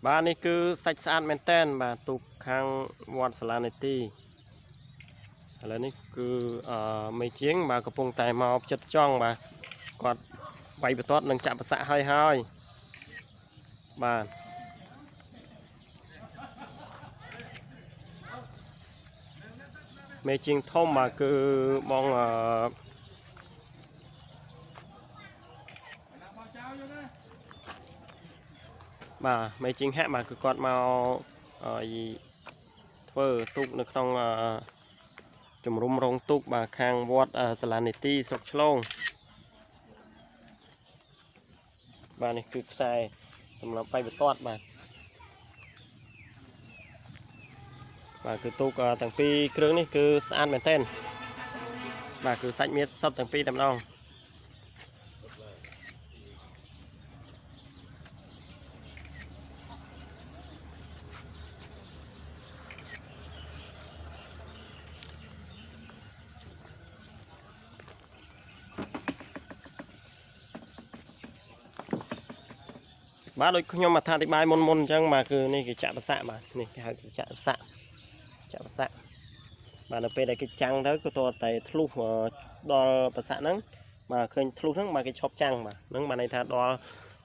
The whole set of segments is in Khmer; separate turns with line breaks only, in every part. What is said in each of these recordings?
បាទនេះគឺសាច់ស្អាតមែនតែនបាទទូកខាងវត្តសាលានេតិឥឡូវនេះគឺអឺមេជាងបាទកំពុងតែមកផ្ចិតផ្ចង់បាទគាត់វាយបន្ទាត់នឹងចាក់ប្រសាក់ហើយហើយបាទមេជាងធំបាទគឺបងអឺបាទមេជាងហាក់បាទគឺគាត់មកអឺធ្វើទូកនៅក្នុងអឺជំរំរងទូកបាទខាងវត្តសាលានេតិស្រុកឆ្លងបាទនេះគឺខ្សែសម្រាប់វាយបន្ទាត់បាទបាទគឺទូកទាំងពីរគ្រឿងនេះគឺស្អាតមែនទែនបាទគឺសាច់មៀតសុទ្ធទាំងពីរតែម្ដងបាទដូចខ្ញុំអត្ថាធិប្បាយមុនមុនអញ្ចឹងបាទគឺនេះគេចាក់ប្រសាក់បាទនេះគេហៅគេចាក់ប្រសាក់ចាក់ប្រសាក់បាទនៅពេលដែលគេចាំងទៅគឺតើតែធ្លុះដល់ប្រសាក់ហ្នឹងបាទឃើញធ្លុះហ្នឹងបាទគេឈប់ចាំងបាទហ្នឹងបាទន័យថាដល់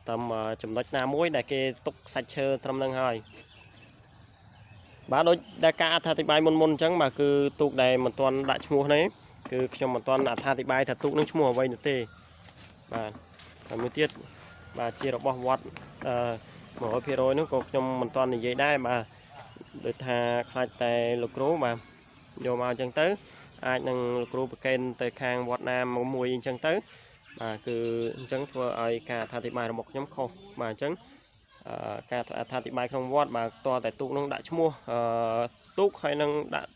តាមចំណុចណាមួយដែលគេទុកសាច់ឈើត្រឹមហ្នឹងហើយបាទដូចដែលការអត្ថាធិប្បាយមុនមុនអញ្ចឹងបាទគឺទូកដែលមិនទាន់ដាក់ឈ្មោះនេះគឺខ្ញុំមិនទាន់អត្ថាធិប្បាយថាទូកនឹងឈ្មោះអ្វីនោះទេបាទហើយមួយទៀតបាទជារបស់វត្តអឺ100%នោះក៏ខ្ញុំមិនទាន់និយាយដែរបាទដូចថាខ្លាចតែលោកគ្រូបាទយកមកអញ្ចឹងទៅអាចនឹងលោកគ្រូប្រកេនទៅខាងវត្តណាមួយអញ្ចឹងទៅបាទគឺអញ្ចឹងធ្វើឲ្យការអត្ថាធិប្បាយរបស់ខ្ញុំខុសបាទអញ្ចឹងការអត្ថាធិប្បាយក្នុងវត្តបាទតតែទូកនោះដាក់ឈ្មោះអឺទូកហើយនឹងដាក់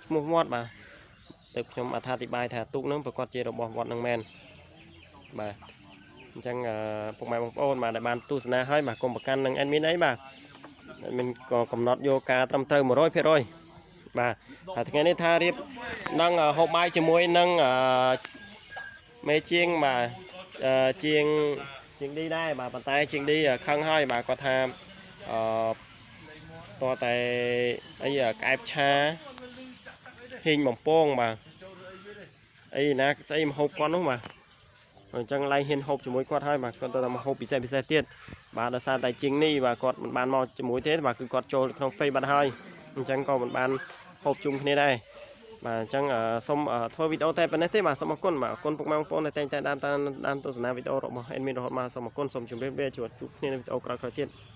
ឈ្មោះវត្តបាទទៅខ្ញុំអត្ថាធិប្បាយថាទូកនឹងប្រកាសជារបស់វត្តនឹងមែនបាទអញ្ចឹងពុកម៉ែបងប្អូនបាទដែលបានទស្សនាហើយបាទកុំប្រកាន់នឹង admin អីបាទ admin ក៏កំណត់យកការត្រឹមត្រូវ100%បាទហើយថ្ងៃនេះថារៀបនឹងហូបបាយជាមួយនឹងមេជាងបាទជាងជាងឌីដែរបាទប៉ុន្តែជាងឌីខឹងហើយបាទគាត់ថាអឺតតែអីក្អែបឆាហ៊ីងបំពងបាទអីណាស្អីមហូបគាត់នោះបាទអញ្ចឹងឡើងហ៊ានហូបជាមួយគាត់ហើយបាទគាត់ទៅតែមកហូបពិសេសពិសេសទៀតបាទដោយសារតែជាងនេះបាទគាត់មិនបានមកជាមួយទេបាទគឺគាត់ចូលក្នុងព្រៃបាត់ហើយអញ្ចឹងក៏មិនបានហូបជុំគ្នាដែរបាទអញ្ចឹងសូមធ្វើវីដេអូតែប៉ុណ្ណេះទេបាទសូមអរគុណបាទអរគុណពុកម៉ែបងប្អូនដែលតែងតែតាមតាមទស្សនាវីដេអូរបស់ admin រហូតមកសូមអរគុណសូមជម្រាបលាជួបគ្នានៅវីដេអូក្រោយៗទៀត។